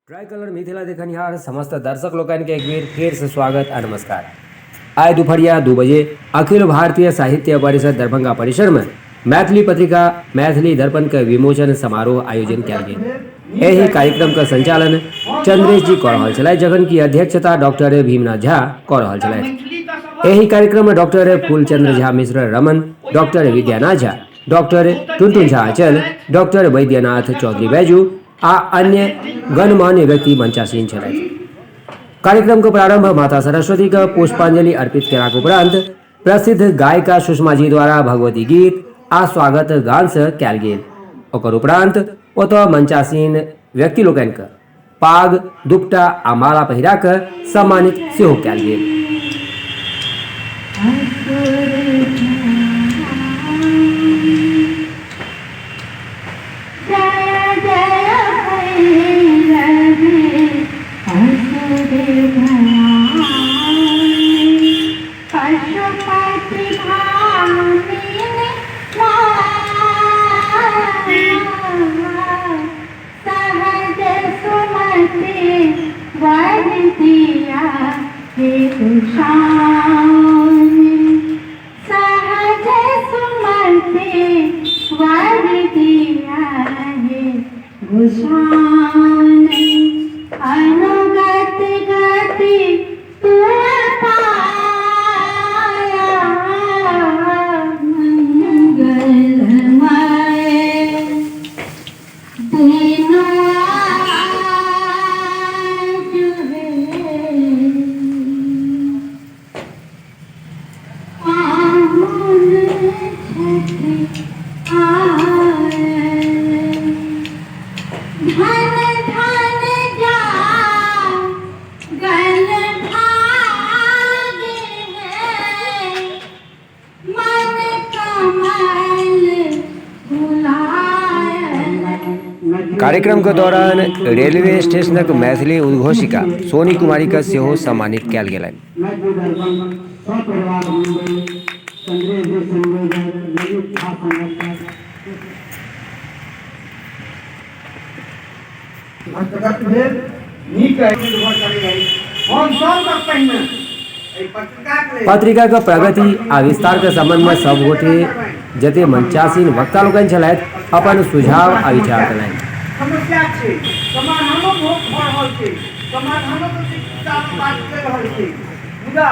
Try colour Mithila देखनिहार समस्त दर्शक लोकनि के एक बेर फेर से स्वागत आ नमस्कार। आइ दुपहरिया 2 बजे अखिल भारतीय साहित्य परिषद दरभंगा परिसर में मैथिली पत्रिका मैथिली दर्पण के विमोचन समारोह आयोजन कयल गेल। एहि कार्यक्रम के संचालन चंद्रेश जी कऽ रहल छलथि, जखन कि अध्यक्षता डॉक्टर भीमनाथ झा कऽ रहल छलथि। एहि कार्यक्रम में doctor Phoolchandra Jha Mishra Raman, doctor Vidyanath Jha, doctor Tuntun Jha अचल, डॉक्टर वैद्यनाथ चौधरी बैजू आ अन्य गणमान्य व्यक्ति मंचासीन छलथि। कार्यक्रम के प्रारंभ माता सरस्वती के पुष्पांजलि अर्पित केलाक उपरांत प्रसिद्ध गायिका सुषमा जी द्वारा भगवती गीत आ स्वागत गान से कयल गेल। ओकर उपरांत ओतऽ मंचासीन व्यक्ति लोकनि के पाग, दुपट्टा आ माला पहिरा कऽ सम्मानित सेहो कयल गेल। कार्यक्रम के दौरान रेलवे स्टेशनक मैथिली उद्घोषिका सोनी कुमारी के सेहो सम्मानित कयल गेलनि। पत्रिका के प्रगति आ विस्तार के संबंध में सब गोटे जते मंचासीन वक्ता लोकनि छलथि अपन सुझाव आ विचार देलनि। समस्या छै, समाधानो भऽ रहल छै, समाधानो के बात चलि रहल छै, मुदा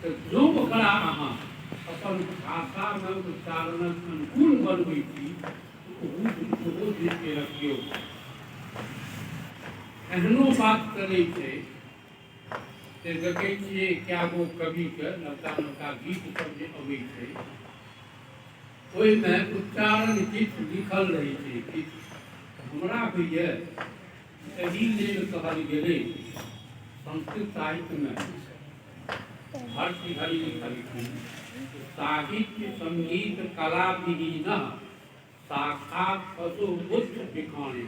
तऽ जँ ओकरा अहाँ अपन भाषामे उच्चारणक अनुकूल बनबै छी तऽ ओहो दृष्टि रखियौ। एहनो बात चलै छै जे देखै छियै कए गो कविके नवका नवका गीत सब जे अबै छै ओहिमे उच्चारण किछु लिखल रहै छै किछु। हमरा होइए एहि लेल कहल गेलै संस्कृत साहित्यमे भर्तृहरि लिखलखिन साहित्य संगीत कला विहीन साक्षात पशु बुद्ध बिकाने।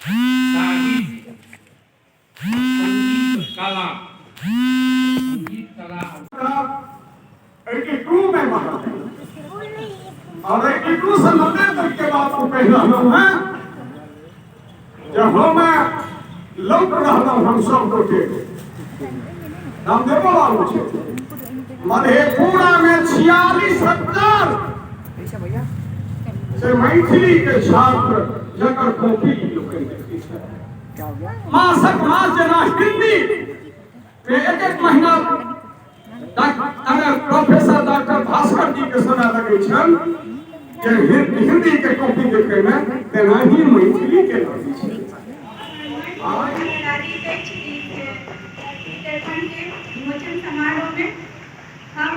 साहित्य संगीत कला, संगीत कला 82 में महा और 82 से 90 तक के बात को कह रहा हूं मैं, जब हम लौट रहा हम सब गोटे रामदेवो बाबू छे मधेपुरा में 46,000 से मैथिली के छात्र जकर कॉपी लोकनि देखै छथि। मासक मास जेना हिंदी में एक एक महीना अगर प्रोफेसर डॉक्टर भास्कर जी के समय लगै छनि जे हिंदी के कॉपी देखै में, तेनाही मैथिली के लगै छै। विमोचन समारोह में हम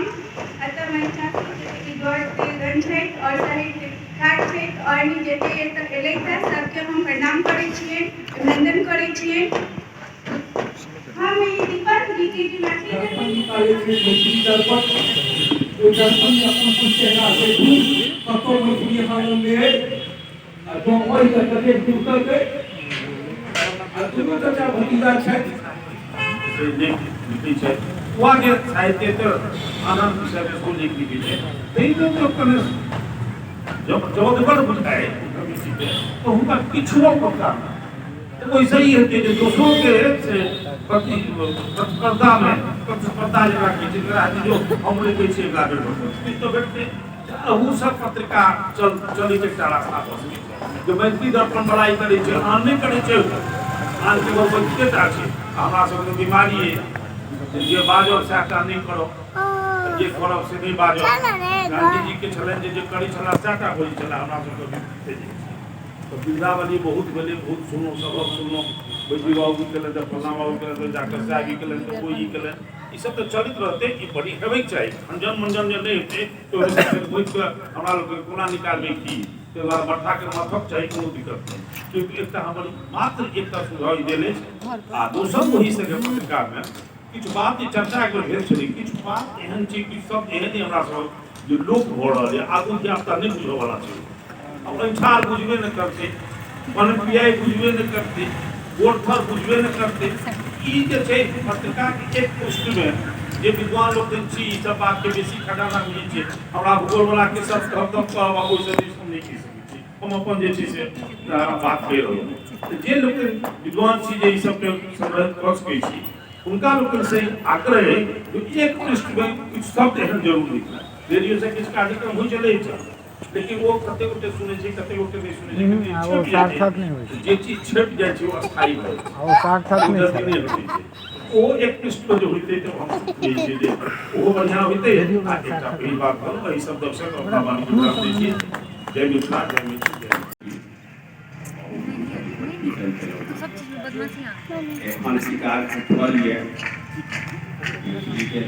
एतऽ मंचासीन गण छथि और साहित्यकार छथि आओर भी जते एतऽ एलथि हे सबके हम प्रणाम करै छियनि, अभिनन्दन करै छियनि। हम ई दीपक जी के जे मैथिली दर्पण निकालै छै मैथिली दर्पण, ओहि दर्पणमे अपन अपन चेहरा देखू, कतौ मैथिली आनन्द अइ आ जँ अइ तऽ कतेक दूर तक अइ। आ दुनू चचा भतीजा छथि। से लेख लिखै छथि वा जे साहित्येतर आन आन विषयमे सेहो लेख लिखै छथि, ताहिमे जँ कने जबदगर बुझाइ कमिटीके तऽ हुनका किछुओ पक्का तऽ ओहिसँ ई हेतै जे दोसरोके से प्रति प्रतिस्पर्धामे, प्रतिस्पर्धा जकरा कहै छै, जकरा हेतै जो हम लिखै छियै एकरा भेटत किछु तऽ भेटतै। अहू सब पत्रिका चलैके एकटा रास्ता भऽ सकै छै। जे मैथिली दर्पण बड़ाइ करै छै, आन नहि करै छै, आन केवल बजिते टा छै। हमरा सबके बीमारी अइ जे बाजब सएह टा नहि करब, जे करब से नहि बाजब। गांधीजीके छलनि जे करै छलाह सएह टा बजै छलाह, हमरा सबके विपरीत जाइ छै। तऽ वृन्दावली बहुत भेलै, बहुत सुनलहुँ, सबक सुनलहुँ, बैजू बाबू केलनि तऽ फल्लाँ बाबू केलनि तऽ डॉक्टर साहेब ई केलनि तऽ ओ ई केलनि, ई सब तऽ चलैत रहतै। ई बड़ी हेबैके चाही। खंजन मंजन जे नहि हेतै तऽ ओहिमे घुसि कऽ हमरा लोकके कोना निकालबै की, ताहि दुआरे मट्ठाके मथक चाही, कोनो दिक्कत नहि। किन्तु एकटा हमर मात्र एकटा सुझाव ई देल अछि। आ दोसर ओहि सङ्गे पत्रिकामे किछु बात जे चर्चा एक बेर भेल छलै, किछु बात एहन छै, किछु शब्द एहन हमरा सब जे लोप भऽ रहल यऽ, आगू धियापुता नहि बुझऽवला छै। आब ऐंठार बुझबे नहि करतै, पनपियाइ बुझबे नहि करतै, गोरथर बुझबे नहि करतै। ई जे छै पत्रिकाके एक पृष्ठमे जे विद्वान लोकनि छी, ई सब बातके बेसी खजाना बुझै छियै। हमरा भूगोलवलाके सब कहब तब कहब, आ ओहिसँ बेसी हम नहि कहि सकै छी। हम अपन जे छै से बात कहि रहलहुँ। तऽ जे लोकनि विद्वान छी जे ई सबके संग्रह कऽ सकै छी, हुनका लोकनिसँ ई आग्रह अइ जे एक पृष्ठमे किछु शब्द एहन जरूर लिखलनि। रेडियोसँ किछु कार्यक्रम होइ छलै एहिठाम, लेकिन ओ कतेक गोटे सुनै छै, कतेक गोटे नहि सुनै छै, कतेक छपि जाइ छै। जे चीज छपि जाइ छै ओ स्थायी भऽ जाइ छै, ओ जल्दी नहि हटै छै। ओ एक पृष्ठमे जे होइतै तऽ हम बुझै छियै जे ओहो बढ़िआँ होइतै। आ एकटा पहिल बात कहलहुँ, एहि सब दर्शक अपना वाणी विराम दै छी। जय मिथिला, जय मैथिली, जय एखन शिकार फल यऽ मैथिलीके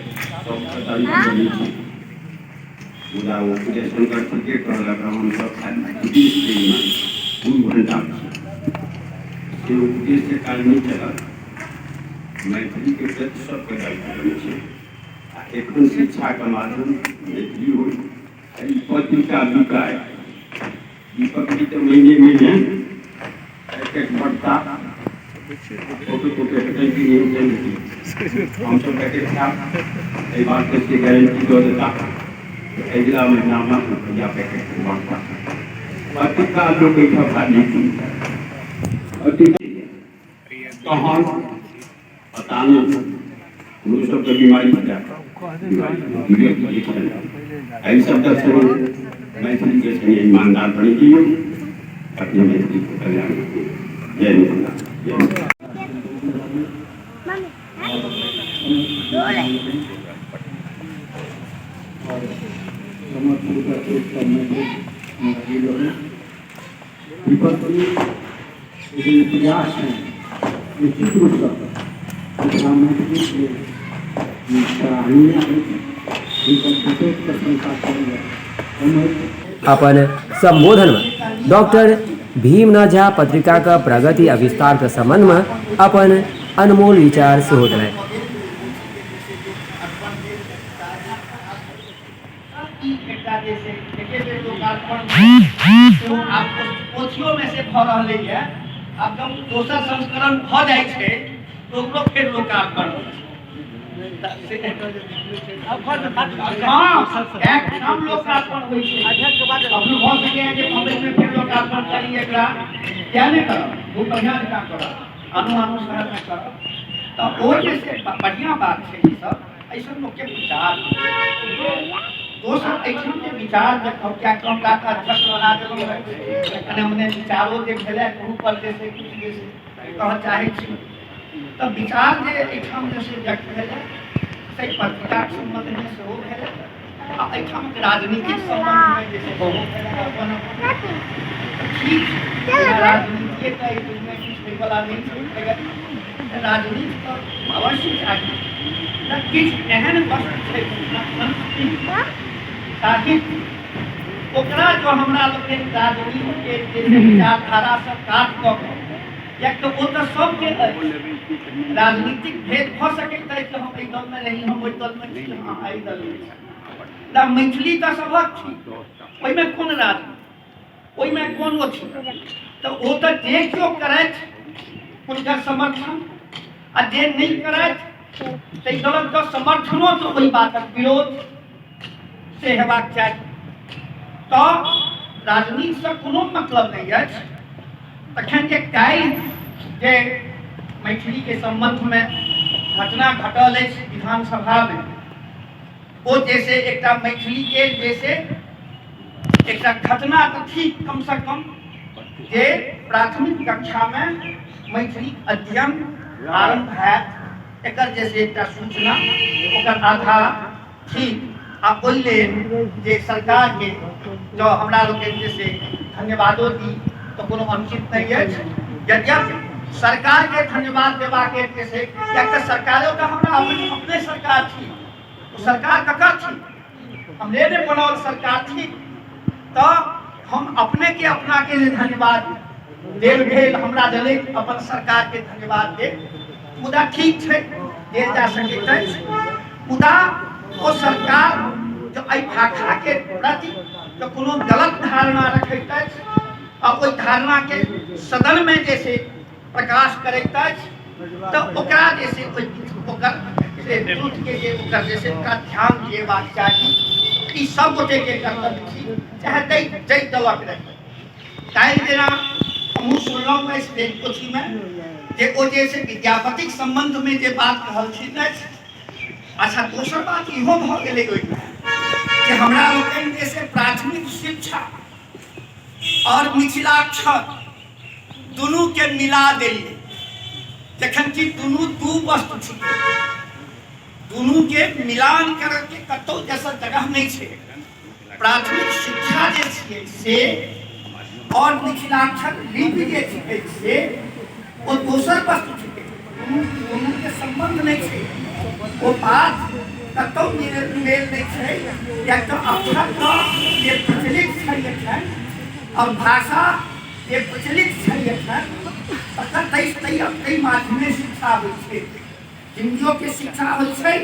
सबके तारीफ करै छी, मुदा ओ उदयशंकर ठीके कहलक, हमसभ खाली उपदेश दैमे 2 घंटा छी, से उपदेशसँ काज नहि चलत। मैथिलीके प्रति सबके दायित्व बनै छै आ एखन शिक्षाके माध्यम मैथिली होइ। ई पत्रिका बिकाय, दीपक जी तऽ महीने महीने एक एक बट्टा फोटो फोटो हेतै कि नहि हेतै, हमसभ पैकेट खायब, एहि बातके से गारंटी दऽ देता अगिला महीनामे रुपैआ पैकेट बाँटता। पत्रिका लोक एहिठाम खाली पत्रिका तहन पता नहि हमरो सबके बीमारी भऽ जायत। एहि सबके संग मैथिलीके संगे ईमानदार बनि जइयौ, अपने मैथिलीके कल्याण हेतै। जय मिथिला, जय मिथिला। दीपक जी जे प्रयास है निश्चित रूपसँ मिथिला मैथिलीके सराहनीय अछि, हुनकर विशेष प्रशंसा करैए। अपन संबोधन में डॉक्टर भीमनाथ झा पत्रिका के प्रगति आ विस्तार के संबंध में अपन अनमोल विचार सेहो देलनि। ई एकटा जे छै एके बेर लोकार्पण सेहो आब पोथियोमे से भऽ रहलैए। आब जब दोसर संस्करण भऽ जाइ छै तऽ ओकरो फेर लोकार्पण होइ छै। हँ, एकठाम लोकार्पण होइ छै। अपनो भऽ सकैए जे बम्बईमे फेर लोकार्पण करी एकरा, किया नहि करब, बहुत बढ़िआँ जकाँ करब, आनो आनो शहरमे करब। तऽ ओ जे से बढ़िआँ बात छै। ईसभ एहिसभ लोकके विचार दोसर एहिठाम जे विचार देखब, किएकि हमरा तऽ अध्यक्ष बना देलहुँ हेँ, कने मने विचारो जे भेलै ओहूपर जे छै किछु जे छै कहऽ चाहै छी। तऽ विचार जे एहिठाम जे छै व्यक्त भेलै से पत्रिकाके सम्बन्धमे सेहो भेलै आ एहिठामक राजनीतिक सम्बन्धमे जे छै सेहो भेलै। अपन अपन ठीक छै, राजनीतिए तऽ एहि युगमे किछु होइवला नहि छै। राजनीति तऽ अवश्य चाही, तऽ किछु एहन वस्तु छै संस्कृति साहित्य ओकरा जो हमरा लोकनि राजनीतिके जे छै विचारधारासँ कात कऽ कऽ, किएक तऽ ओ तऽ सबके अछि, राजनीतिक भेद भऽ सकैत अछि जे हम एहि दलमे रही, हम ओहि दलमे छी, अहाँ एहि दलमे छी, मुदा मैथिली तऽ सभक छी, ओहिमे कोन राजनीति, ओहिमे कोन अथी। तऽ ओ तऽ जे केओ करथि हुनकर समर्थन, आ जे नहि करथि ताहि दलक तऽ समर्थनो तऽ ओहि बातक विरोध से हेबाक चाही। तऽ राजनीतिसँ कोनो मतलब नहि अछि। तखन जे काल्हि जे मैथिलीके सम्बन्धमे घटना घटल अछि विधानसभामे, ओ जे से एकटा मैथिलीके जे से एकटा घटना तऽ ठीक, कमसँ कम जे प्राथमिक कक्षामे मैथिली अध्ययन आरम्भ हैत, एकर जे से एकटा सूचना, ओकर आधार ठीक। आ ओहि लेल जे सरकारके जँ हमरा लोकनि जे से धन्यवादो दी तऽ कोनो अनुचित नहि अछि। यद्यपि सरकारके धन्यवाद देबाक जे से, किएक तऽ सरकारो तऽ हमरा अपने सरकार छी, ओ सरकार ककर छी? हमरे ने बनाओल सरकार छी। तऽ हम अपने के अपना के जे धन्यवाद देल भेल, हमरा जनैत अपन सरकार के धन्यवाद देल, मुदा ठीक छै, देल जा सकैत अछि। मुदा ओ सरकार जो एहि भाषा के प्रति जो कोनो गलत धारणा रखैत अछि आ ओहि धारणा के सदन में जे से प्रकाश करैत अछि, तऽ ओकरा जे से ओकर से त्रुटिके जे ओकर जे से ओकरा ध्यान दिएबाक चाही। ई सब गोटेके कर्तव्य छी, चाहे जाहि जाहि दलक रही। काल्हि जेना हमहूँ सुनलहुँ अछि जे अथीमे जे ओ जे से विद्यापतिक सम्बन्धमे जे बात कहलखिन अछि। अच्छा, दोसर बात इहो भऽ गेलै ओहिमे जे हमरा लोकनि जे से प्राथमिक शिक्षा आओर मिथिलाक्षर दुनूके मिला देलियै, जखन कि दुनू दू वस्तु छिकै। दुनूके मिलान करऽके कतहु जैसा जगह नहि छै। प्राथमिक शिक्षा जे छियै से आओर मिथिलाक्षर लिपि जे छिकै से ओ दोसर वस्तु छिकै, दुनू दुनूके सम्बन्ध नहि छै। ओ बात कतहु मेल मेल नहि छै, किएक तऽ अक्षर तऽ जे प्रचलित छै एखन आओर भाषा जे प्रचलित छै एखन, तकर ताहि ताहि ताहि माध्यमे शिक्षा होइ छै। हिन्दियोके शिक्षा होइ छै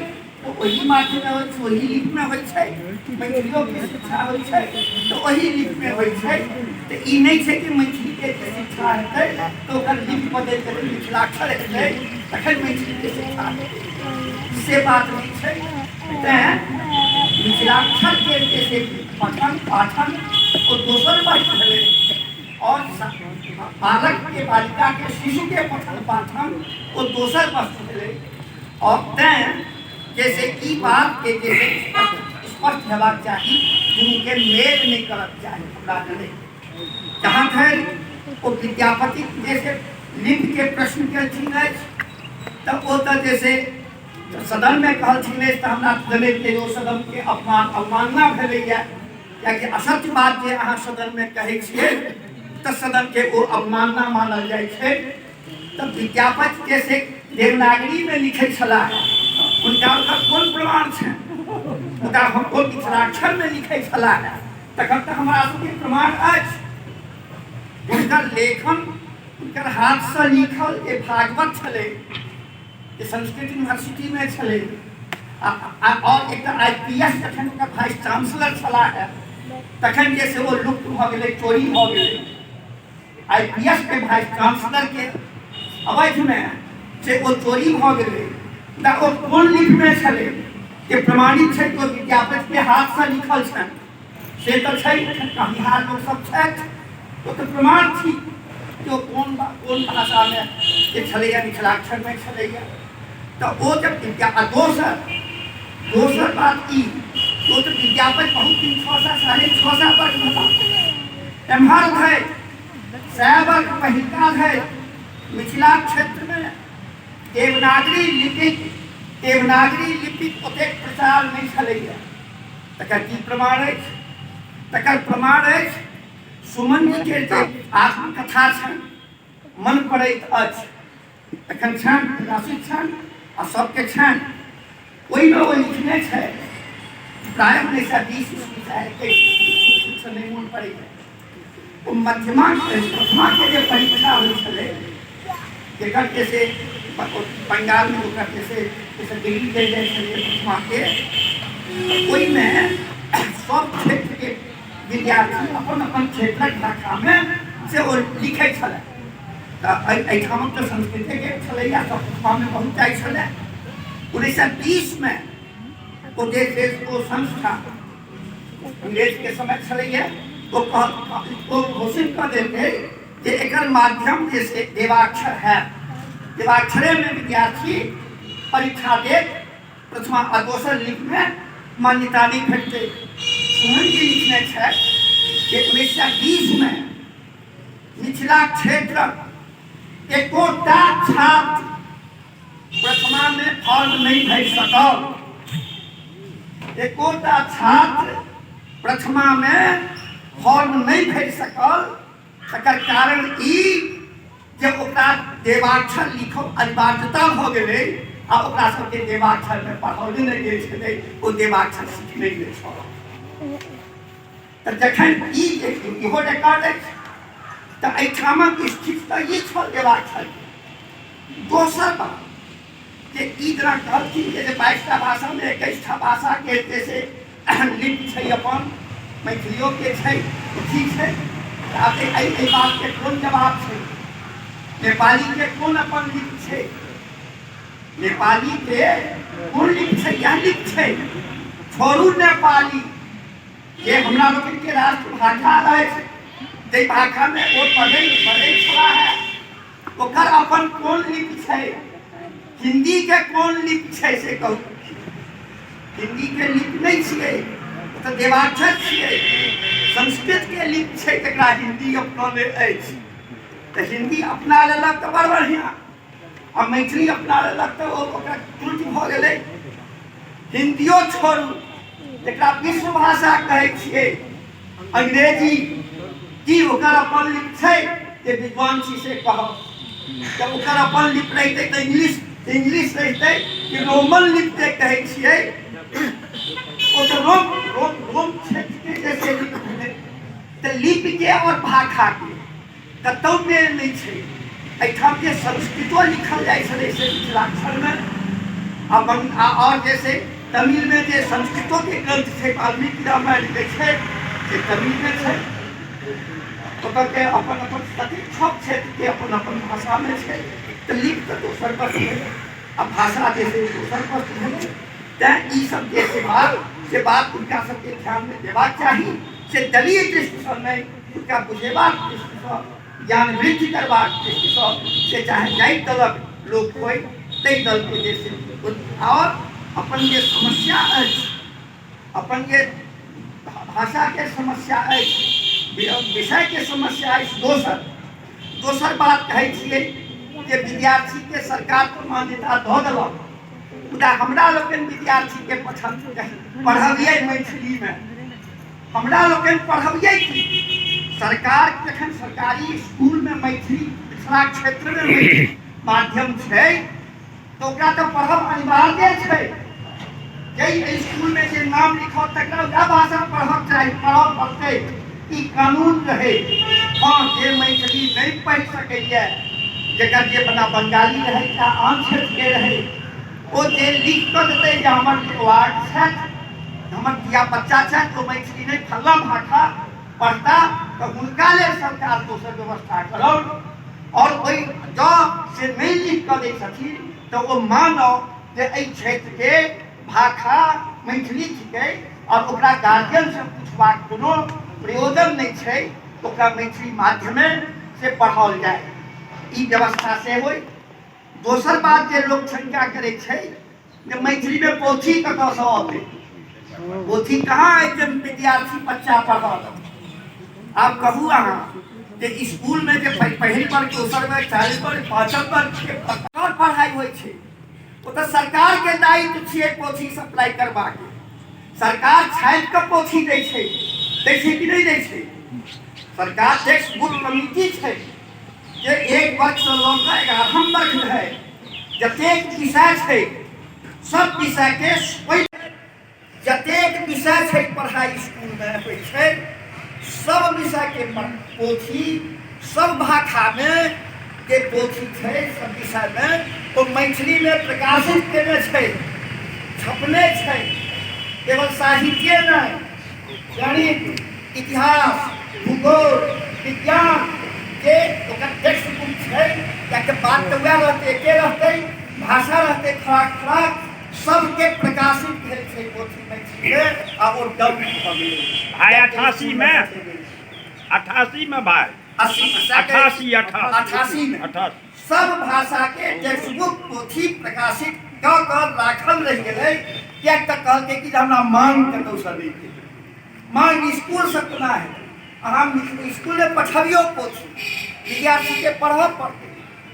तऽ ओही माध्यमे होइ छै, ओही लिपिमे होइ छै। मैथिलियोके शिक्षा होइ छै तऽ ओही लिपिमे होइ छै। तऽ ई नहि छै कि मैथिलीके जे शिक्षा हेतै तऽ ओकर लिपि बदलि कऽ मिथिलाक्षर हेतै तखन मैथिलीके शिक्षा हेतै, से बात नहि छै। तैँ मिथिलाक्षरके जे से पठन पाठन ओ दोसर बात भेलै, आओर बालकके बालिकाके शिशुके पठन पाठन ओ दोसर वस्तु भेलै। आओर तैँ जैसे ई बातके जे से स्पष्ट हेबाक चाही, दुनूके मेल नहि करक चाही हमरा जनैत। जहाँ धरि ओ विद्यापतिक जैसे लिपिके प्रश्न केलखिन अछि, तऽ ओ तऽ जैसे सदनमे कहलखिन अछि, तऽ हमरा जनैत जे ओ सदनके अपमान अवमानना भेलैए, कियाकि असत्य बात जे अहाँ सदनमे कहै छियै तऽ सदनके ओ अवमानना मानल जाइ छै। तऽ विद्यापति जे से देवनागरीमे लिखै छलाह, हुनका ओकर कोन प्रमाण छनि? मुदा हम ओ मिथिलाक्षरमे लिखै छलाह, तखन तऽ हमरा सबके प्रमाण अछि। हुनकर लेखन, हुनकर हाथसँ लिखल जे भागवत छलै, जे संस्कृत यूनिवर्सिटीमे छलै, आओर एकटा IPS जखन ओकर वाइस चांसलर छलाह तखन जे से ओ लुप्त भऽ गेलै, चोरी भऽ गेलै। IPS के वाइस चांसलर के अवधिमे से ओ चोरी भऽ गेलै। तऽ ओ कोन लिपिमे छलै जे प्रमाणित छै कि ओ विद्यापतिके हाथसँ लिखल छनि, से तऽ छै। कहनिहार लोक सब छथि, ओ तऽ प्रमाण छी कि ओ कोन कोन भाषामे जे छलैए, मिथिलाक्षरमे छलैए। तऽ ओ जब विद्या आ दोसर दोसर बात ई, ओ तऽ विद्यापति बहुत दिन 600 650 वर्ष भेला, एम्हर धरि 100 वर्ष पहिलका धरि मिथिला क्षेत्रमे देवनागरी लिपिक ओतेक प्रचार नहि छलैए। तकर की प्रमाण अछि? तकर प्रमाण अछि सुमन जीके जे आत्मकथा छनि, मन पड़ैत अछि एखन छनि, प्रकाशित छनि आ सबके छनि, ओहिमे ओ लिखने छथि प्रायः 1920 ईस्वी चाहे 21 ईस्वी। ठीकसँ नहि मोन पड़ैए। ओ मध्यमा प्रथमाके जे परीक्षा होइ छलै, जकर जे से बंगालमे ओकर जे से डिग्री देल जाइ छलै प्रथमाके, ओहिमे सब क्षेत्रके विद्यार्थी अपन अपन क्षेत्रक भाषामे से ओ लिखै छलै। तऽ एहिठामक तऽ संस्कृतेके छलैए, सब प्रथमामे बहुत जाइ छलै। 1920मे ओ जे छै ओ संस्था अंग्रेजके समय छलैए, ओ ओ घोषित कऽ देलकै जे एकर माध्यम जे से देवाक्षर है, देवाक्षरेमे विद्यार्थी परीक्षा देत, प्रथमा आ दोसर लिपमे मान्यता नहि भेटतै। सुमन जी लिखने छथि जे 1920मे मिथिला क्षेत्रक एकोटा छात्र प्रथमामे फॉर्म नहि भरि सकल, एकोटा छात्र प्रथमामे फॉर्म नहि भरि सकल। तकर कारण ई जे ओकरा देवाक्षर लिखब अनिवार्यता भऽ गेलै आ ओकरा सबके देवाक्षरमे पढ़ौले नहि गेल छलै, ओ देवाक्षर सिखने नहि छल। तऽ जखन ई इहो रिकॉर्ड अछि तऽ एहिठामक स्थिति तऽ ई छल देवाक्षर। दोसर बात जे ई जेना कहलखिन जे 22टा भाषामे 21टा भाषाके जे से लिपि छै, अपन मैथिलियोके छै, ठीक छै। आब एहि बातके कोन जवाब छै? नेपालीके कोन अपन लिपि छै? नेपालीके कोन लिपि छै? इएह लिपि छै। छोड़ू नेपाली, जे हमरा लोकनिके राष्ट्रभाषा अछि, जाहि भाषामे ओ पढ़ै पढ़ै छलाह है, ओकर अपन कोन लिपि छै? हिंदी के कोन लिपि छै से कहू। हिंदी के लिपि नहि छियै, ओ तऽ देवाक्षर छियै। संस्कृत के लिपि छै तकरा हिंदी अपनौने अछि। तऽ हिंदी अपना लेलक तऽ बड़ बढ़िआँ, आ मैथिली अपना लेलक तऽ ओ ओकरा त्रुटि भऽ गेलै। हिंदियो छोड़ू, जकरा विश्व भाषा कहै छियै अंग्रेजी, की ओकर अपन लिपि छै? जे विद्वान छी से कहब। जब ओकर अपन लिपि रहितै तऽ इंग्लिश इंग्लिश रहितै कि रोमन लिपि जे कहै छियै, ओ तऽ रोम रोम रोम क्षेत्रके जे छै लिपि भेलै। तऽ लिपिके आओर भाषाके कतहु मेल नहि छै। एहिठाम जे संस्कृतो लिखल जाइ छलै से मिथिलाक्षरमे, आ आओर जे छै तमिलमे जे संस्कृतोके ग्रन्थ छै, वाल्मीकि रामायण जे छै से तमिलमे छै। ओतऽके अपन अपन कतेक सब क्षेत्रके अपन अपन भाषामे छै। तऽ लिपि तऽ दोसर वस्तु भेलै आ भाषा जे छै दोसर वस्तु भेलै। तैँ ईसब जे छै बात, से बात हुनका सबके ध्यानमे देबाक चाही, से दलीय दृष्टिसँ नहि, हुनका बुझेबाक दृष्टिसँ, ज्ञान वृद्धि करबाक दृष्टिसँ, से चाहे जाहि दलक लोक होइ ताहि दलके जे छै। आओर अपन जे समस्या अछि, अपन जे भाषाके समस्या अछि, विषयके समस्या अछि। दोसर दोसर बात कहै छियै जे विद्यार्थीके सरकार तऽ मान्यता दऽ देलक, मुदा हमरा लोकनि विद्यार्थीके पढ़बियै मैथिलीमे, हमरा लोकनि पढ़बियै की? सरकार जखन सरकारी स्कूलमे मैथिली मिथिला क्षेत्रमे मैथिली माध्यम छै तऽ ओकरा तऽ पढ़ब अनिवार्य छै। जाहि स्कूलमे जे नाम लिखत तकरा वएह भाषा पढ़क चाही, पढ़ऽ पड़तै, ई कानून रहै। हँ, जे मैथिली नहि पढ़ि सकैए, जकर जे बना बंगाली रहै चाहे आन क्षेत्रके रहै, ओ जे लिख कऽ देतै जे हमर जे वार्ड छथि, हमर धिया बच्चा छथि, ओ मैथिली नहि फल्लाँ भाषा पढ़ता, तऽ हुनका लेल सरकार दोसर व्यवस्था करौ। आओर ओहि जँ से नहि लिख कऽ दै छथिन तऽ ओ मानौ जे एहि क्षेत्रके भाषा मैथिली छिकै आओर ओकरा गार्जियनसँ पुछबाक कोनो प्रयोजन नहि छै, ओकरा मैथिली माध्यमे से पढ़ाओल जाय, ई व्यवस्था से होइ। दोसर बात जे लोक शंका करै छै जे मैथिलीमे पोथी कतऽसँ अतै, पोथी कहाँ अयतै विद्यार्थी बच्चा पढ़त? आब कहू अहाँ जे स्कूलमे जे पहिल वर्ग, दोसर वर्ग, चारिम वर्ग, पाँचम वर्गके पढ़ाइ होइ छै, ओ तऽ सरकारके दायित्व छियै पोथी सप्लाई करबाके। सरकार छापि कऽ पोथी दै छै, दै छै कि नहि दै छै? सरकार टेक्स्ट बुक कमिटी छै जे एक वर्गसँ लऽ कऽ 11म वर्ग धरि जतेक विषय छै सब विषयके, जतेक विषय छै पढ़ाइ स्कूलमे होइ छै, सब विषयके पोथी सब भाषामे जे पोथी छै सब विषयमे ओ मैथिलीमे प्रकाशित केने छै, छपने छै। केवल साहित्ये नहि, गणित, इतिहास, भूगोल, विज्ञान के ओकर टेक्स्ट बुक छै। कियाकि बात तऽ वएह रहतै, एके रहतै, भाषा रहतै फराक फराक। सबके प्रकाशित भेल छै पोथी मैथिलीमे आ ओ डब भऽ गेलै। भाय 88 मे, 88 मे भाय। 80, 88, 88। 88 मे। 88। सब भाषा के टेक्स्ट बुक पोथी प्रकाशित कऽ कऽ राखल रहि गेलै। किएक तऽ कहलकै कि जे हमरा मांग कतहुसँ नहि भेल। मांग स्कूलसँ कोना हेतै? अहाँ स्कूलमे पठबियौ पोथी, विद्यार्थीके पढ़ऽ पड़तै,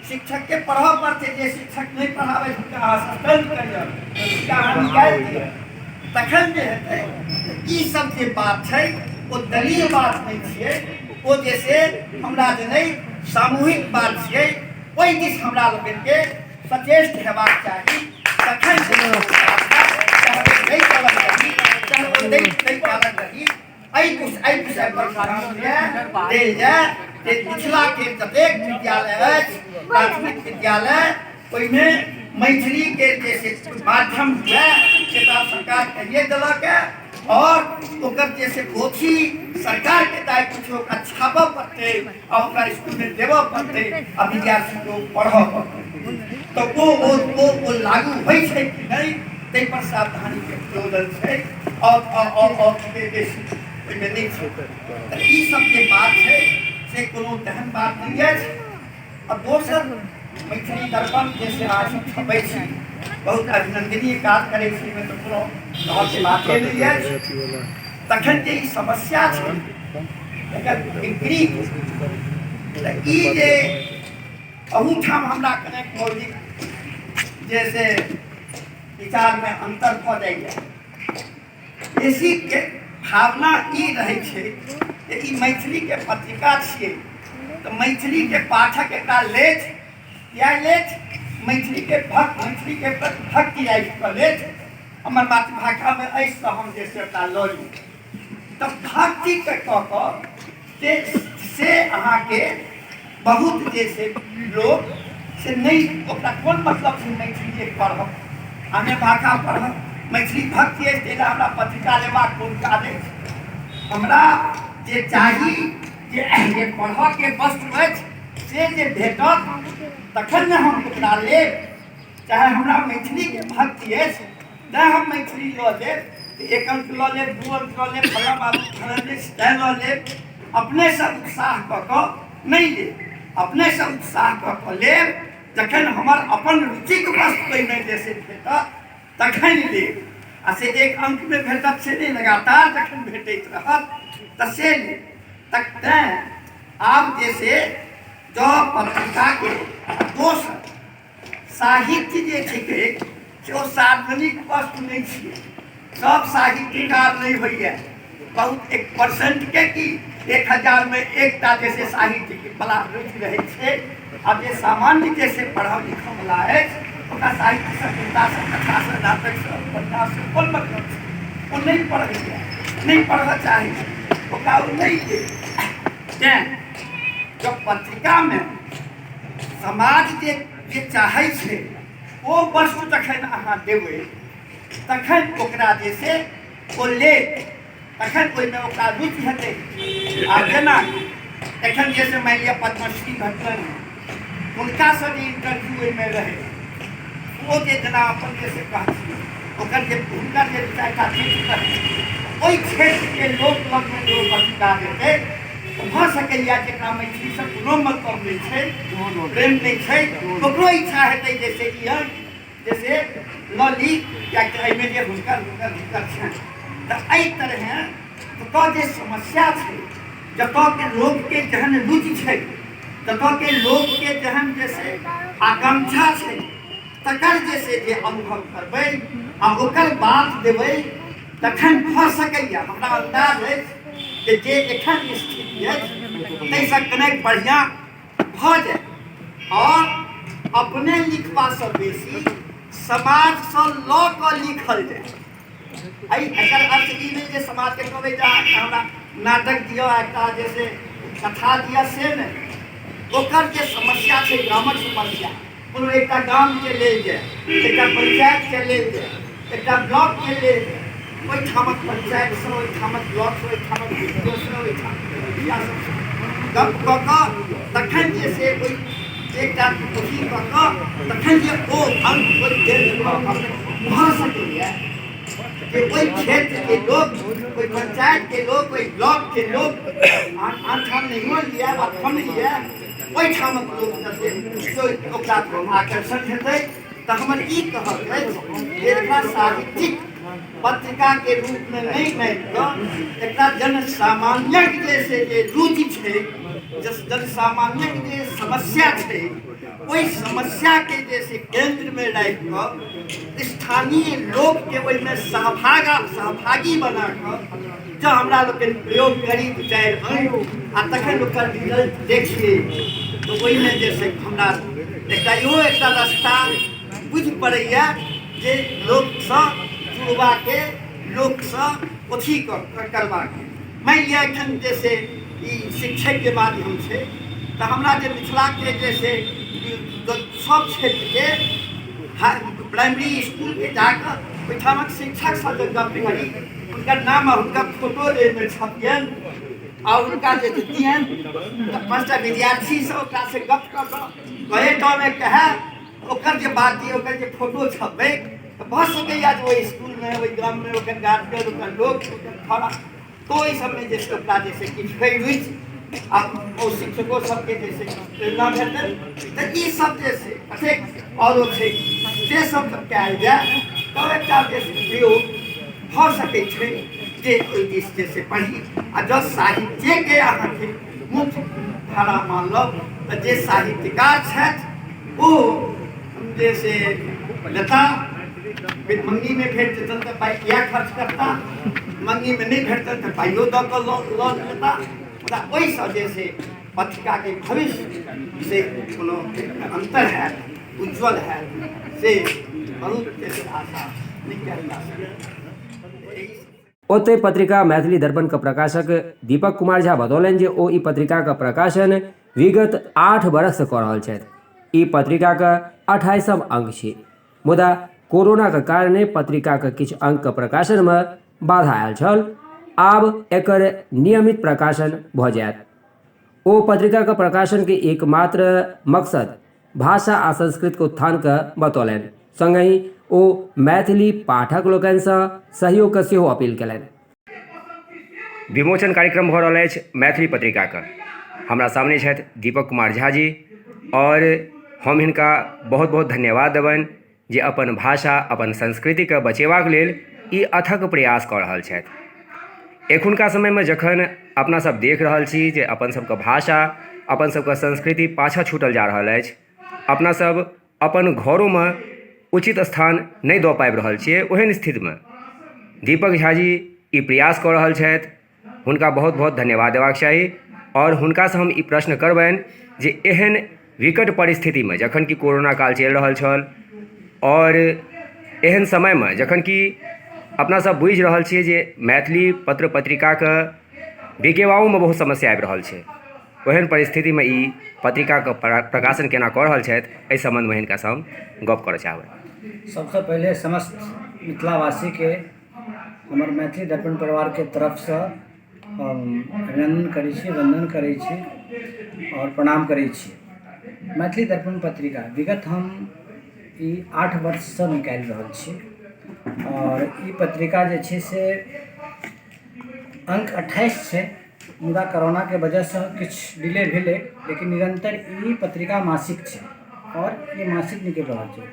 शिक्षकके पढ़ऽ पड़तै। जे शिक्षक नहि पढ़ाबै, हुनका अहाँ सस्पेंड करियौ, हुनका अहाँ निकालि दियौ, तखन जे हेतै। तऽ ई सब जे बात छै ओ दलीय बात नहि छियै, ओ जे से हमरा जे नहि सामूहिक बात छियै। ओहि दिस हमरा लोकनिके सचेष्ट हेबाक चाही। तखन जे चाहे ओ नहि चलल रही, चाहे ओ नहि नहि पालक रही, एहि विषय पर ध्यान देल जाय जे मिथिलाके जतेक विद्यालय अछि, प्राथमिक विद्यालय, ओहिमे मैथिलीके जे से माध्यम हुए से तऽ सरकार कहिए देलक है और ओकर जे से पोथी सरकारके दायित्व छै, ओकरा छापऽ पड़तै आ ओकरा स्कूलमे देबऽ पड़तै आ विद्यार्थीके ओ पढ़ऽ पड़तै। तऽ ओ ओ ओ ओ लागू होइ छै कि नहि, ताहि पर सावधानीके प्रयोजन छै और बेसी ओहिमे नहि छै। तऽ ई सब जे बात छै से कोनो तेहन बात नहि अछि। आ दोसर, मैथिली दर्पण जे से अहाँ सब छपै छी, बहुत अभिनंदनीय काज करै छी, एहिमे तऽ कोनो कहऽके बाते नहि अछि। तखन जे ई समस्या छै एकर बिक्री, तऽ ई जे अहूठाम हमरा कनेक मौलिक जे से विचारमे अन्तर भऽ जाइए। बेसीके भावना ई रहै छै जे ई मैथिलीके पत्रिका छियै तऽ मैथिलीके पाठक एकरा लेत या लेत, मैथिलीके भक्त, मैथिलीके प्रति भक्ति राखि कऽ लेत। हमर मातृभाषामे अछि तऽ हम जे से ओकरा लऽ ली। तऽ भक्तिके कऽ कऽ से अहाँके बहुत जे से लोक से नहि, ओकरा कोन मतलब छै मैथिलीए पढ़ब, आने भाषा पढ़ब? मैथिली भक्ति अछि ताहि लए हमरा पत्रिका लेबाक कोन काज अछि? हमरा जे चाही, जे जे पढ़ऽके वस्तु अछि से जे भेटत तखन ने हम ओकरा लेब। चाहे हमरा मैथिलीके भक्ति अछि तैँ हम मैथिली लऽ लेब, तऽ एक अंक लऽ लेब, दू अंक लऽ लेब, फल्लाँ बाबू फलाँ अछि तैँ लऽ लेब। अपनेसँ उत्साह कऽ कऽ नहि लेब। अपनेसँ उत्साह कऽ कऽ लेब जखन हमर अपन रुचिक वस्तु ओहिमे जे से भेटत तखन लेब। आ से एक अंकमे भेटत से नहि, लगातार जखन भेटैत रहत तऽ से लेब। तक तैँ आब जे से जँ पत्रिकाके दोसर साहित्य जे छिकै से ओ सार्वजनिक वस्तु नहि छियै। सब साहित्यकार नहि होइए। बहुत 1%के की 1000मे एकटा जे से साहित्यके बला रुचि रहै छै। आ जे सामान्य जे से पढ़ऽ लिखऽ बला अछि, ओकरा साहित्यसँ, कवितासँ, कथासँ, नाटकसँ, उपन्याससँ कोन मतलब छै? ओ नहि पढ़ैए, नहि पढ़ऽ चाहै छै, ओकरा ओ नहि लेत। तेँ जब पत्रिकामे समाज जे जे चाहै छै ओ वस्तु जखन अहाँ देबै तखन ओकरा जे से ओ लेत, तखन ओहिमे ओकरा रुचि हेतै। आ जेना एखन जे से मानि लिअ पद्मश्री भेटलनि, हुनकासँ जे इंटरव्यू ओहिमे रहै, ओ जे जेना अपन जे से कहथिन, ओकर जे हुनकर जे 4 टा क्षेत्र रहै, ओहि क्षेत्रके लोक लगमे जे ओ पत्रिका जेतै तऽ भऽ सकैए जेकरा मैथिलीसँ कोनो मतलब नहि छै, प्रेम नहि छै, ओकरो इच्छा हेतै जे से ई अंक जे से लऽ ली, किएकि एहिमे जे हुनकर हुनकर हुनकर छनि। तऽ एहि तरहेँ जतऽ जे समस्या छै, जतऽके लोकके जेहन रुचि छै, जतऽके लोकके जेहन जे से आकांक्षा छै, तकर जे से जे अनुभव करबै आ ओकर बात देबै तखन भऽ सकैए। हमरा अन्दाज अछि जे जे एखन स्थिति अछि ताहिसँ कनेक बढ़िआँ भऽ जाय और अपने लिखबासँ बेसी समाजसँ लऽ कऽ लिखल जाय। एहि एकर अर्थ ई नहि जे समाजके कहबै जे अहाँके हमरा नाटक दिअ, एकटा जे से कथा दिअ, से नहि। ओकर जे समस्या छै, गामक समस्या, कोनो एकटा गामके लेल जाय, एकटा पंचायतके लेल जाय, एकटा ब्लॉकके लेल जाय, ओहिठामक पंचायतसँ, ओहिठामक ब्लॉकसँ, ओहिठामक बीडीओसँ, ओहिठामक मुखिया सबसँ गप कऽ कऽ तखन जे से ओहि एकटा अथी कऽ कऽ तखन जे ओ अंक ओहि देशमे भऽ सकैए जे ओहि क्षेत्रके लोक, ओहि पंचायतके लोक, ओहि ब्लॉकके लोक, आन आन ठाम नहियो लिअ वा कम लिअ, ओहिठामक लोकके से ओकरा आकर्षण हेतै। तऽ हमर ई कहब अछि जे एकरा साहित्यिक पत्रिकाके रूपमे नहि मानि कऽ एकरा जनसामान्यक जे से जे रुचि छै, जनसामान्यक जे समस्या छै, ओहि समस्याके जे से केन्द्रमे राखि कऽ स्थानीय लोकके ओहिमे सहभागी बना कऽ जँ हमरा लोकनि प्रयोग करी दू चारि अंक आ तखन ओकर रिजल्ट देखिए, तऽ ओहिमे जे से हमरा एकटा इहो एकटा रास्ता बुझि पड़ैए जे लोकसँ जुड़बाके, लोकसँ अथी करबाके। मानि लिअ एखन जे से ई शिक्षकके माध्यम छै, तऽ हमरा जे मिथिलाके जे से सब क्षेत्रके प्राइमरी इसकुलके जाकऽ ओहिठामक शिक्षकसँ जे गप करी, हुनकर नाम आ हुनकर फोटो ओहिमे छपियनि आ हुनका जे दियनि, तऽ 5टा विद्यार्थीसँ ओकरासँ गप कऽ कऽ कहे टामे कहए, ओकर जे बात दियै, ओकर जे फोटो छपबै, तऽ भऽ सकैए जे ओहि इसकुलमे, ओहि गाममे ओकर गार्जियन, ओकर लोक, ओकर खड़ा, तऽ ओहि सबमे जे छै ओकरा जे छै किछु होइ रुचि आ ओ शिक्षको सबके जे छै प्रेरणा भेटतै। तऽ ई सब जे छै कतेक आओरो छै, से सब जब कयल जाय तब एकटा जे छै प्रयोग भऽ सकै छै जे ओहि दिस जे से पढ़ी। आ जँ साहित्यके अहाँके मुख्य धारा मानलहुँ तऽ जे साहित्यकार छथि ओ जे से लेता, मंगनीमे भेट जेतनि तऽ पाइ किया खर्च करता, मंगनीमे नहि भेटतनि तऽ पाइयो दऽ कऽ लऽ लेता। मुदा ओहिसँ जे से पत्रिकाके भविष्य से कोनो अन्तर हैत, उज्जवल हैत, से बहुत जे आशा नहि कयल जा सकैए। ओतहि पत्रिका मैथिली दर्पण क प्रकाशक दीपक कुमार झा बतौलनि जे ओ ई पत्रिका क प्रकाशन विगत 8 बरख सँ कऽ रहल छथि। ई पत्रिका क 28म अंक छी। मुदा कोरोना क कारणे पत्रिका क किछु अंक क प्रकाशन मे बाधा आयल छल। आब एकर नियमित प्रकाशन भऽ जायत। ओ पत्रिका क प्रकाशन के एकमात्र मकसद भाषा आ संस्कृत के उत्थान के बतौलनि। संगहि ओ मैथिली पाठक लोकनि सँ सहयोग के सेहो अपील केलनि। विमोचन कार्यक्रम भऽ रहल अछि मैथिली पत्रिकाके। हमरा सामने छथि दीपक कुमार झा जी आओर हम हिनका बहुत बहुत धन्यवाद देबनि जे अपन भाषा अपन संस्कृतिके बचेबाक लेल ई अथक प्रयास कऽ रहल छथि। एखुनका समयमे जखन अपना सब देख रहल छी जे अपन सबके भाषा अपन सबके संस्कृति पाछाँ छूटल जा रहल अछि, अपना सब अपन घरोमे उचित स्थान नहि दऽ पाबि रहल छियै, ओहन स्थितिमे दीपक झा जी ई प्रयास कऽ रहल छथि, हुनका बहुत बहुत धन्यवाद देबाक चाही। आओर हुनकासँ हम ई प्रश्न करबनि जे एहन विकट परिस्थितिमे जखन कि कोरोना काल चलि रहल छल आओर एहन समयमे जखन कि अपना सब बुझि रहल छियै जे मैथिली पत्र पत्रिकाके बिकेबाओमे बहुत समस्या आबि रहल छै, ओहन परिस्थितिमे ई पत्रिकाके प्रकाशन केना कऽ रहल छथि, एहि सम्बन्धमे हिनकासँ हम गप करऽ चाहबनि। सबसँ पहिले समस्त मिथिलावासीके हमर मैथिली दर्पण परिवारके तरफसँ हम अभिनन्दन करै छी, वन्दन करै छी आओर प्रणाम करै छी। मैथिली दर्पण पत्रिका विगत हम ई 8 वर्षसँ निकालि रहल छी आओर ई पत्रिका जे छै से अङ्क 28 छै, मुदा करोनाके वजहसँ किछु डिले भेलै, लेकिन निरन्तर ई पत्रिका मासिक छै आओर ई मासिक निकलि रहल छै।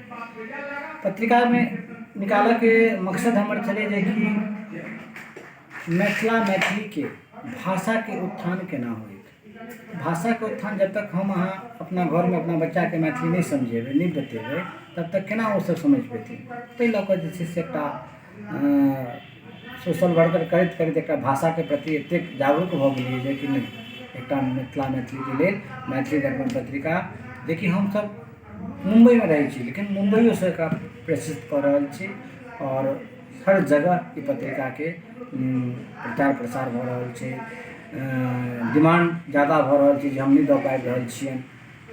पत्रिकामे निकालऽके मकसद हमर छलै जेकि मिथिला मैथिलीके भाषाके उत्थान केना होइत। भाषाके उत्थान जब तक हम अहाँ अपना घरमे अपना बच्चाके मैथिली नहि समझेबै, नहि बतेबै, तब तक केना ओसभ समझि पेतै। ताहि लऽ कऽ जे छै से एकटा सोशल वर्कर करैत करैत एकटा भाषाके प्रति एतेक जागरूक भऽ गेलियै जेकि नहि, एकटा मिथिला मैथिलीके लेल मैथिली दर्पण पत्रिका, जेकि हमसभ मुम्बइमे रहै छी लेकिन मुम्बइयोसँ एकरा प्रेषित कऽ रहल छी आओर हर जगह ई पत्रिकाके प्रचार प्रसार भऽ रहल छै। डिमांड ज्यादा भऽ रहल छै जे हम नहि दऽ पाबि रहल छियनि।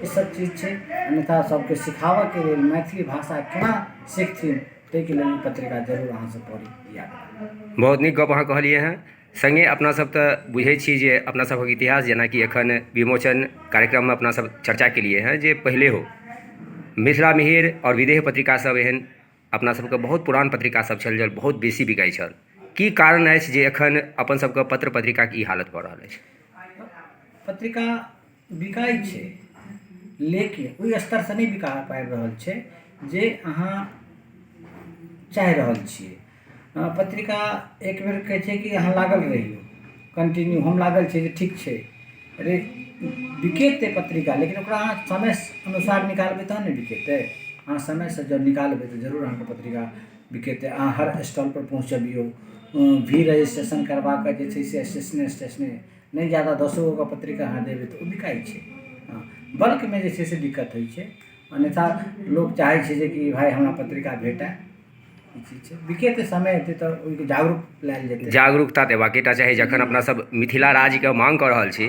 ई सब चीज छै। अन्यथा सबके सिखाबऽके लेल मैथिली भाषा केना सिखथिन ताहिके लेल ई पत्रिका जरूर अहाँसँ पढ़ी याद राखू। बहुत नीक गप अहाँ कहलियै हेँ। सङ्गे अपनासभ तऽ बुझै छी जे अपना सभक इतिहास जेनाकि एखन विमोचन कार्यक्रममे अपना सब चर्चा केलियै हेँ जे पहिले हो मिथिला मिहिर आओर विदेह पत्रिका सब एहन अपना सबके बहुत पुरान पत्रिका सब छल जे बहुत बेसी बिकाइ छल। की कारण अछि जे एखन अपन सबके पत्र पत्रिकाके ई हालत भऽ रहल अछि? पत्रिका बिकाइ छै, लेकिन ओहि स्तरसँ नहि बिका पाबि रहल छै जे अहाँ चाहि रहल छियै। पत्रिका एक बेर कहै छै कि अहाँ लागल रहियौ कन्टिन्यू, हम लागल छियै जे ठीक छै, अरे बिकेतै पत्रिका, लेकिन ओकरा अहाँ समय अनुसार निकालबै तहन ने बिकेतै। अहाँ समयसँ जँ निकालबै तऽ जरूर अहाँके पत्रिका बिकेतै। अहाँ हर स्टॉलपर पहुँचबियौ, भी रजिस्ट्रेशन करबा कऽ जे छै से स्टेशने स्टेशने नहि ज्यादा 10 गोके पत्रिका अहाँ देबै तऽ ओ बिकाइ छै। हँ, बल्कमे जे छै से दिक्कत होइ छै। अन्यथा लोक चाहै छै जे कि भाय हमरा पत्रिका भेटय, ई चीज छै। बिकेतै, समय एतै तऽ ओहिके जागरूक लायल जेतै। जागरूकता तऽ एबाके टा चाही। जखन अपना सब मिथिला राज्यके मांग कऽ रहल छी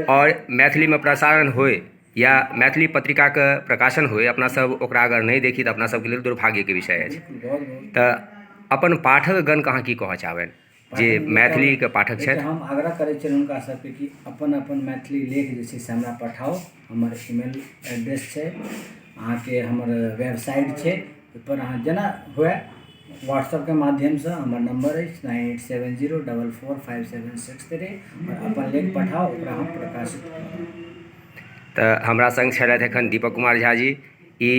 आओर मैथिलीमे प्रसारण होइ या मैथिली पत्रिकाके प्रकाशन होइ, अपना सब ओकरा अगर नहि देखी तऽ अपना सबके लेल दुर्भाग्यके विषय अछि। तऽ अपन पाठकगणके अहाँ की कहऽ चाहबनि जे मैथिलीके पाठक छथि? हम आग्रह करै छियनि हुनका सबके कि अपन अपन मैथिली लेख जे छै से हमरा पठाउ। हमर ईमेल एड्रेस छै अहाँके, हमर वेबसाइट छै, ओहिपर अहाँ जेना हुए व्हाट्सअपके माध्यमसँ हमर नम्बर अछि 9870445763 आओर अपन लेख पठाउ, ओकरा हम प्रकाशित करब। तऽ हमरा सङ्ग छलथि एखन दीपक कुमार झा जी। ई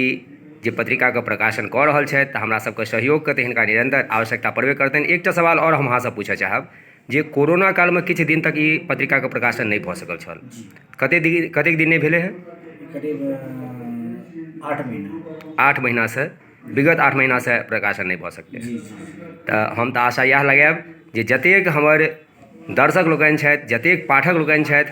जे पत्रिकाके प्रकाशन कऽ रहल छथि तऽ हमरा सबके सहयोगके तऽ हिनका निरन्तर आवश्यकता पड़बे करतनि। एकटा सवाल आओर हम अहाँसँ पूछऽ चाहब जे कोरोना कालमे किछु दिन तक ई पत्रिकाके प्रकाशन नहि भऽ सकल छल, कतेक दिन नहि भेलै हेँ? करीब 8 महीना। 8 महीनासँ, विगत 8 महीनासँ प्रकाशन नहि भऽ सकलै। तऽ हम तऽ आशा इएह लगायब जे जतेक हमर दर्शक लोकनि छथि, जतेक पाठक लोकनि छथि,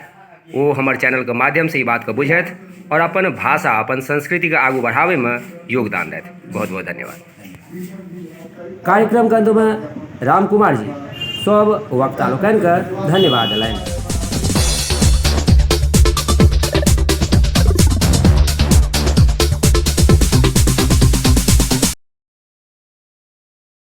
ओ हमर चैनलके माध्यमसँ ई बातके बुझथि आओर अपन भाषा अपन संस्कृतिके आगू बढ़ाबैमे योगदान देथि। बहुत बहुत धन्यवाद। कार्यक्रमके अन्तमे राम कुमार जी सब वक्ता लोकनिके धन्यवाद देलनि।